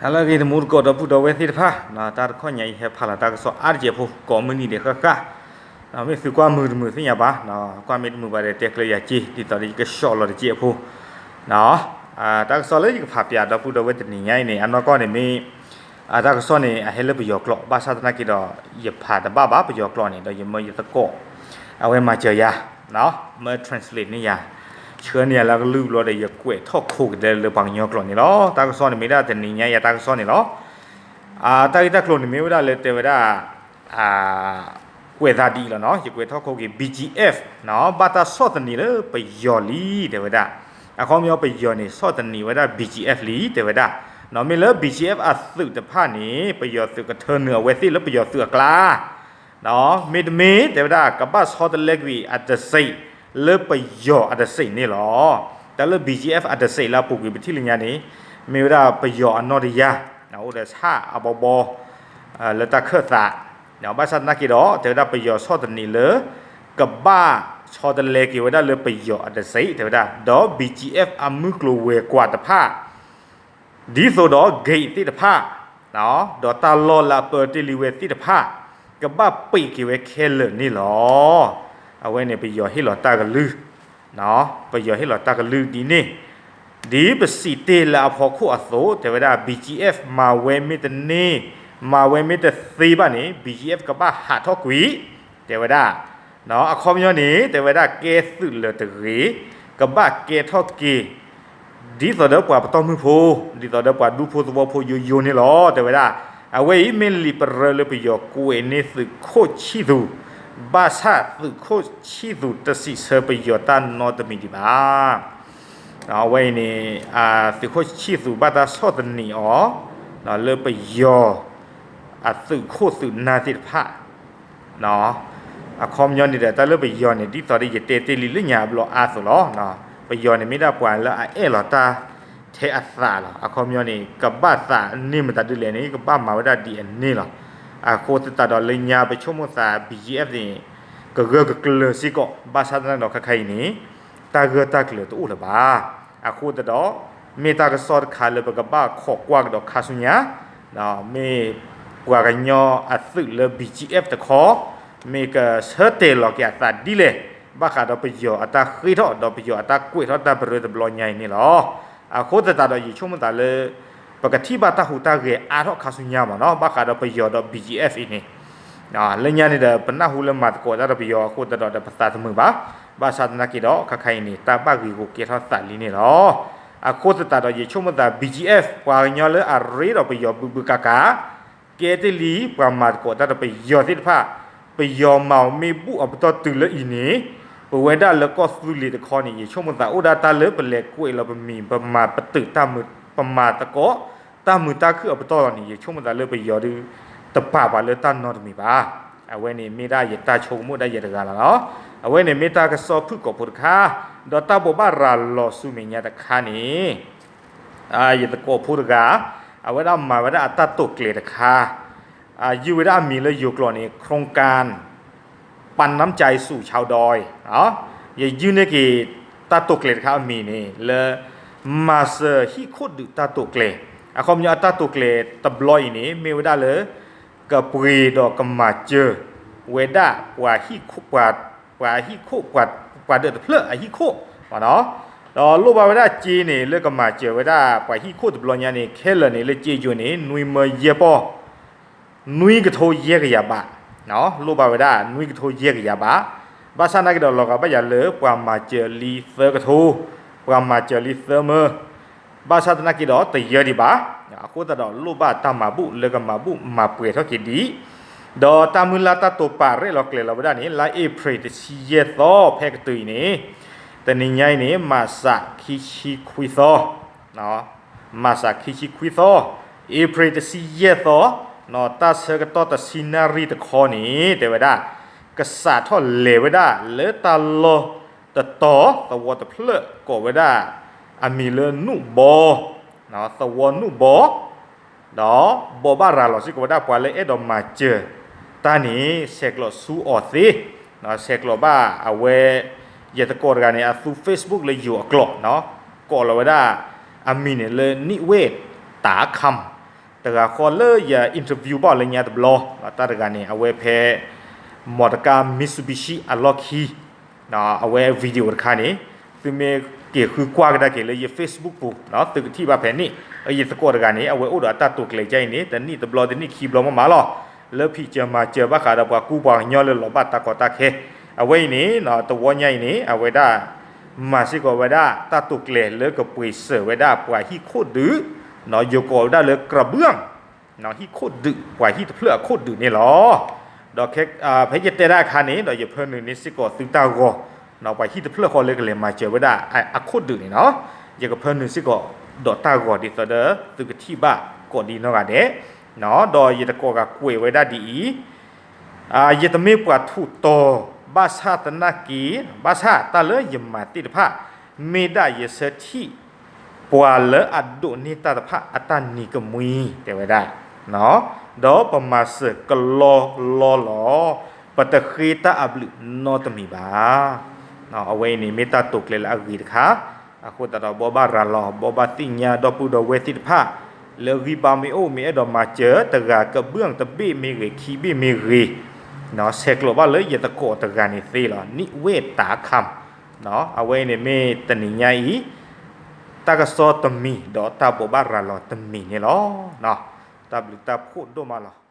ဟါလၢအဂ့ၤ တမူတကိး ဒီပုၢ်ဒီဝဲၢ်သ့ၣ်တဖၣ်, တၢ်တခီညါအံၤ ဟဲဖးလီၤတၢ်ကစီၣ်အါတစဲးဖိ ကိးမုၢ်နံၤဒဲးဃၣ်ဃၣ်, မ့ၢ်သုကွၢ်မုာ်တမုာ်သ့ၣ်ညါဘၣ်, ကွၢ်မ့ၢ်တမုာ်ဘၣ်ဒီး တဲကျၢၤယၤက့ၤ ဒ်သိးဒီးယကဆှီလီၤတစဲးဖိ တၢ်ကစီၣ်လၢယကဖးပၠးဒီပုၢ်ဒီဝဲၢ်တနံၤညါအံၤန့ၣ် အနီၢ်ကီၢ်န့ၣ်မ့ၢ် တၢ်ကစီၣ်န့ၣ် အဟဲလၢပယီၤကျိာ် ဘၣ်ဆၣ်သနာ်က့ဒီး ယဖးတဘၣ်ဘၣ်ပယီၤကျိာ်န့ၣ် ဒီးယမၢယသကိး အဝဲမၤစၢၤယၤ မၢ translate န့ၢ်ယၤ, ဆှၢန့ၢ်ယၤလၢအကလုၢ်ဘျီဒီး ယကွဲးထီၣ်ခိကဒါလၢပှၤကညီကျိာ်န့ၣ်လီၤ. တၢ်ကစီၣ်န့ၣ်မ့ၢ်ဒၣ်တနံၤညါအံၤ တၢ်ကစီၣ်န့ၣ်လီၤ. တၢ်ဂ့ၢ်တၢ်ကျိၤန့ၣ်မ့ၢ်ဝဲဒၣ်လၢတဲဝဲဒၣ် ကွဲးသးဒ်အံၤလီၤနီၤ, ယကွဲးထီၣ်ခိက့ၤ BGF ဘၣ်တၢ်ဆီၣ်သနံးလၢပယီၤလံ တဲဝဲဒၣ်. အခီပညီပယီၤန့ၣ် ဆီၣ်သနံးဝဲဒၣ် BGF လံ တဲဝဲဒၣ်. မ့ၢ်လၢ BGF အသုးတဖၣ်န့ၣ် ပယီၤသုးကထၢနုာ်အဝဲသ့ၣ်လၢပယီၤသုးအကျါ မ့တမ့ၢ် တဲဝဲဒၣ် ကဘၣ်ဆီတလဲကွံာ်အတစဲး လၢပယီၤအတစဲးန့ၣ်လီၤ. တၢ်လၢ BGF အတစဲးလၢအပူၤကွံာ်ပထံၣ်လၢညါန့ၣ် မ့ၢ်ဝဲဒၣ်ပယီၤအနီၢ်တယၢ် အိၣ်ဒီးဆၣ်အဘီဘီ လၢတၢ်ခၢၣ်သး, ဘၣ်ဆၣ်သနာ်က့ဒီး တဲဝဲဒၣ်ပယီၤဆီၣ်သနံးလၢ ကဘၣ်ဆီတလဲက့ၤဝဲဒၣ်လၢပယီၤအတစဲး တဲဝဲဒၣ်, ဒီး BGF အမုၢ်ကျိၤဝဲၤကွာ်တဖၣ် ဒ်သိးဒီး gate သ့ၣ်တဖၣ် ဒီးတၢ်လီၢ်လၢအပၢတ့ၢ်လံဝဲသ့ၣ်တဖၣ် ကဘၣ်ပံးက့ၤဝဲခဲလၢာ်န့ၣ်လီၤ. အဝဲန့ၣ်ပယီၤဟ့ၣ်လီၤတၢ်ကလုၢ်, ပယီၤဟ့ၣ်လီၤတၢ်ကလုၢ်ဒ်န့ၣ်, ဒ်ပစံးတ့ၢ်လၢအဖီခိၣ်အသိး တဲဝဲဒၣ် BGF မၤဝဲမ့ၢ်တန့ၢ် မၤဝဲမ့ၢ်တသ့ဘၣ်န့ၣ် BGF ကဘၣ်ဟးထီၣ်ကွံာ် တဲဝဲဒၣ်. အခီပညီန့ၣ် တဲဝဲဒၣ်ကဲသုးလၢၤတဂ့ၤ, ကဘၣ်ကဲထီၣ်က့ၤ ဒ်သိးဒီးပှၤပတီၢ်မုၢ်ဖိ, ဒ်သိးဒီးပှၤဒူဖိသဝီဖိယိယိန့ၣ်လီၤ တဲဝဲဒၣ်. အဝဲအံၤမ့ၢ်လံာ်ပရၢလၢပယီၤကွဲးန့ၢ်သုးခိၣ်ဆံၣ်သူး, ဘၣ်ဆၣ်သုးခိၣ်ဆံၣ်သူးတစံးဆၢပယီၤတၢ်နီတမံၤဒံးဘၣ်. အဝဲအံၤန့ၣ် သုးခိၣ်ဆံၣ်သူးဘၣ်တၢ်ဆီၣ်သနံးအီၤ လၢပယီၤ အသုးခိၣ်သုးနၢ်သ့ၣ်တဖၣ် အခီပညီန့ၣ်ဒီး တၢ်လၢပယီၤန့ၣ် ဒ်သိးဒီးယတဲတ့ၢ်လံလၢညါအဘျီအါသိးလီၤ. ပယီၤန့ၣ်မ့ၢ်ဒၣ်ပှၤလၢအအဲၣ်လီၤတၢ်ထဲအသးလီၤ. အခီပညီန့ၣ် ကဘၣ်သးန့ၢ်မတၤဒ်လဲၣ်န့ၣ် ကဘၣ်မၤဝဲဒၣ်ဒ်အန့ၣ်လီၤ. အဃိသတးဒီးလၢညါပဆိကမိၣ်သး BGF န့ၣ် ကဂၢၢ်ကကျၢၤစ့ၢ်ကီး ဘၣ်ဆၣ်သနာ်က့ဒီးခဲခါအံၤန့ၣ် တၢ်ဂၢၢ်တၢ်ကျၢၤတအိၣ်လၢၤဘၣ်. အဃိသတးဒီး မ့ၢ်တၢ်ကစီၣ်တခါလၢပကဘၣ်ခိးကွၢ်ကဒီးခါဆူညါ မ့ၢ်ပှၤကညီအသုးလၢ BGF တခီ မ့ၢ်ကဆၢတဲာ်လီၤက့ၤအသးဒ်လဲၣ် ဘၣ်ဃးဒီးပယီၤအတၢ်ဃ့ထီၣ် ဒီးပယီၤအတၢ်ကွဲးထီၣ်တၢ်ပရၢတဘျီညါအံၤန့ၣ်လီၤ. အဃိသတးဒီးယဆိကမိၣ်သးလၢ ပကထံၣ်ဘၣ်တၢ်ဟူးတၢ်ဂဲၤအါထီၣ်ခါဆူညါမ့ၢ်နီၤ ဘၣ်ဃးဒီးပယီၤဒီး BGF အံၤန့ၣ် လၢညါန့ၣ်ဒီး ပနၢ်ဟူလၢမၤသကိးတၢ်ဒီးပယီၤအဃိသတးဒီး ပသးတမုာ်ဘၣ်. ဘၣ်ဆၣ်သနာ်က့ဒီး ခဲခါအံၤန့ၣ် တၢ်ဘၣ်ဂ့ၤဂီၤကဲထီၣ်သးလံန့ၣ်လီၤ. အဃိသတးဒီး ယဆိကမိၣ်သး BGF ပှၤကညီလၢအရ့ဒီးပယီၤဘုးဘုးကးကး ကဲတ့ၢ်လံ ပှၤမၤသကိးတၢ်ဒီးပယီၤသ့ၣ်တဖၣ် ပယီၤမၤအီၤမ့ၢ်ဘူၣ်အပတီၢ်တုၤလၢအံၤန့ၣ် ပဝဲဒၣ်လၢကီၢ်သူလ့ၤတခီန့ၣ် ယဆိကမိၣ်သးအိၣ်ဒၣ်တၢ်လၢပလဲၤကွဲးလီၤပမံၤ ပမၤပတုာ်တၢ်မုာ် ပမၤသကိး တၢ်မုာ်တၢ်ခုၣ်အပတီၢ်လီၤန့ၣ် ယဆိကမိၣ်သးလၢပယီၤဒုး တပာ်ပှၤလၢတၢ်နီတမံၤဘၣ်. အဝဲန့ၣ်မ့ၢ်ဒၣ်ယတၢ်ဆိကမိၣ်ဒၣ်ယဲတဂၤလီၤ. အဝဲန့ၣ်မ့ၢ်တၢ်ကစီၣ်ဖုၣ်ကိာ်ဖိတခါ ဒီးတၢ်ဘိးဘၣ်ရၤလီၤဆူမဲာ်ညါတခါန့ၣ် ယသကိးဖိတဂၤ အဝဲဒၣ်မၤဝဲဒၣ်အတၢ်တိာ်ကျဲၤတခါ ယုၢ်ဝဲဒၣ်အမံၤလၢယိၤကျိာ်န့ၣ် โครงการ ปันน้ำใจสู่ชาวดอย ယယုၢ်န့ၢ်က့ၤတၢ်တိာ်ကျဲၤတခါအမံၤန့ၣ် လၢ မၤစၢၤဟံၣ်ခိၣ်ဒုးတၢ်တိာ်ကျဲၤ, အခီပညီအတၢ်တိာ်ကျဲၤတဘျီအံၤန့ၣ် မ့ၢ်ဝဲဒၣ်လၢ ကပှ့ၤဒီးကမၤစၢၤဝဲဒၣ် ပှၤဟံၣ်ခိၣ် ပှၤဟံၣ်ခိၣ် ပှၤဒၢးတဖျၢၣ်အဟံၣ်ခိၣ် ဒီးလိၣ်ဘၣ်ဝဲဒၣ်စ့န့ၣ် လၢကမၤစၢၤဝဲဒၣ်ပှၤဟံၣ်ခိၣ်တဘျီညါန့ၣ် ခဲလၢာ်န့ၣ် လၢစ့ယိၤန့ၣ် နွံမၢယဲၢ်ပီၢ် နွံကထိယဲၢ်ကယၤဘး, လိၣ်ဘၣ်ဝဲဒၣ် နွံကထိယဲၢ်ကယၤဘး, ဘၣ်ဆၣ်သနာ်က့ဒီး လီၤဂာ်ဘၣ်ယၤလၢပှၤမၤစၢၤလံသၢကထိ, ပှၤမၤစၢၤလံသၢမၢ, ဘၣ်ဆၣ်သနာ်က့ဒီး တယၢဒံးဘၣ်, အဃိသတးဒီး လိၣ်ဘၣ်တၢ်မၤဘူၣ်လၢကမၤဘူၣ်မၤပှဲၤထီၣ်က့ၤဒံး, ဒီးတၢ်မုၢ်လၢ်တၢ်တိာ်ပာ်ရဲၣ်လီၤကျဲၤလီၤဝဲဒၣ်န့ၣ် လါအ့ဖြ့ၣ်တဆံယဲၢ်သီ ဖဲကတုၤအံၤန့ၣ်, တနံၤညါအံၤန့ၣ် မးစးခံဆံခွံသီ မးစးခံဆံခွံသီ, အ့ဖြ့ၣ်တဆံယဲၢ်သီ, တၢ်ဆၢကတီၢ်တဆံနၣ်ရံၣ်တခီန့ၣ် တဲဝဲဒၣ်, ကစးထီၣ်လဲၤဝဲဒၣ်လၢတၢ်လီၢ်တတီၤ သဝီတဖျၢၣ် ကိးဝဲဒၣ်အမံၤလၢနူၣ်ဘီ, သဝီနူၣ်ဘီ, ဒီးဘိးဘၣ်ရၤလီၤစ့ၢ်ကီးဝဲဒၣ်ပှၤလၢအဲၣ်ဒိးမၤစၢၤတၢ်န့ၣ် ဆဲးကျိးဆူအီၤသ့, ဆဲးကျိးဘၣ်အဝဲ ယသကိးတဂၤန့ၣ် အသူ Facebook လၢယိၤအကျိာ်, ကိးလီၤဝဲဒၣ်အမံၤန့ၣ်လၢ နံၣ်ဝ့ၢ်တၢ်ခၢမ် တဂၤဃီလၢယ interview ဘၣ်လၢညါတဘျီ, တၢ်တဂၤန့ၣ် အဝဲဖဲ မော်တော်ကား Mitsubishi အလီၢ်ခံ, အဝဲ video တခါန့ၣ် သုမ့ၢ်က့ၤဃုကွၢ်ကဒါက့ၤလၢယ Facebook ပူၤ သုကထံၣ်ဘၣ်ဖဲန့ၣ်, ယသကိးတဂၤန့ၣ် အဝဲအိၣ်ဒီးအတၢ်တိာ်ကျဲၤဒ်အံၤန့ၣ် တနံၣ်တဘျီတနံၣ်ခံဘျီမးမးလီၤ, လၢဖံးစၢၤမၤစၢၤဘၣ်ဃးဒီးပှၤကူပှၤကညီလၢလီၤဘၣ်တၢ်ကီတၢ်ခဲ, အဝဲအံၤန့ၣ် တဝီညါအံၤန့ၣ် အဝဲဒၣ် မၤစ့ၢ်ကီးဝဲဒၣ်တၢ်တိာ်ကျဲၤလၢကပှ့ၤစၢၤဝဲဒၣ်ပှၤဟံၣ်ခိၣ်ဒုး, ယကိးဝဲဒၣ်လၢကရၢဘုၣ် ဟံၣ်ခိၣ်ဒုး ပှၤဟံၣ်တဖျၢၣ်အခိၣ်ဒုးန့ၣ်လီၤ. ဒီးဖဲယတဲဒၣ်အခါန့ၣ် ဒီးယဖၢနုာ်န့ၢ်စ့ၢ်ကီးသုတၢ်ဂီၤ, ပှၤဟံၣ်တဖျၢၣ်ဃီလၢကလဲၤမၤစၢၤဝဲဒၣ်အခိၣ်ဒုးန့ၣ်လီၤ. ယကဖၢနုာ်စ့ၢ်ကီးဒီးတၢ်ဂီၤဒ်သိးဒီးသုကထံၣ်ဘၣ်ကိးဒံနီၢ်ဂၤဒဲး, ဒီးယတကိးဂၤကွဲးဝဲဒၣ်ဒ်အံၤ ယတမ့ၢ်ပှၤထူးတီၤ ဘၣ်ဆၣ်သနာ်က့ ဘၣ်ဆၣ်တၢ်လၢယမၤသ့ၣ်တဖၣ် မ့ၢ်ဒၣ်ယဆၢထံၣ် ပှၤလၢအဒိးန့ၢ်တၢ်တဖၣ်အတၢ်နံၤကမှံ တဲဝဲဒၣ်, ဒီးပမၤစၢၤကလီလီလီၤ, ပတဃ့တၢ်အဘျုးနီတမံၤဘၣ်. အဝဲအံၤန့ၣ်မ့ၢ်တၢ်တိာ်ကျဲၤလၢအဂ့ၤတခါ, အဃိသတးဒီးဘိးဘၣ်ရၤလီၤ ဘိးဘၣ်သ့ၣ်ညါဒီပုၢ်ဒီဝဲၢ်သ့ၣ်တဖၣ် လၢဂံၢ်ဘါမ့ၢ်အိၣ်မ့ၢ်အဲၣ်ဒိးမၤစၢၤ တဂၤကဘုၣ်တဘ့ၣ်မ့ၢ်ဂ့ၤ ခံဘ့ၣ်မ့ၢ်ဂ့ၤ, ဆဲးကျိးဘၣ်လၢယသကိးတဂၤန့ၣ်သ့လီၤ နံၣ်ဝ့ၢ်တၢ်ခၢမ်, အဝဲအံၤန့ၣ်မ့ၢ်တနံၤညါအံၤ တၢ်ကစီၣ်တမံၤ ဒီးတၢ်ဘိးဘၣ်ရၤလီၤတမံၤန့ၣ်လီၤ. တၢ်ဘျုးတၢ်ဖှိၣ်ဒိၣ်မးလီၤ.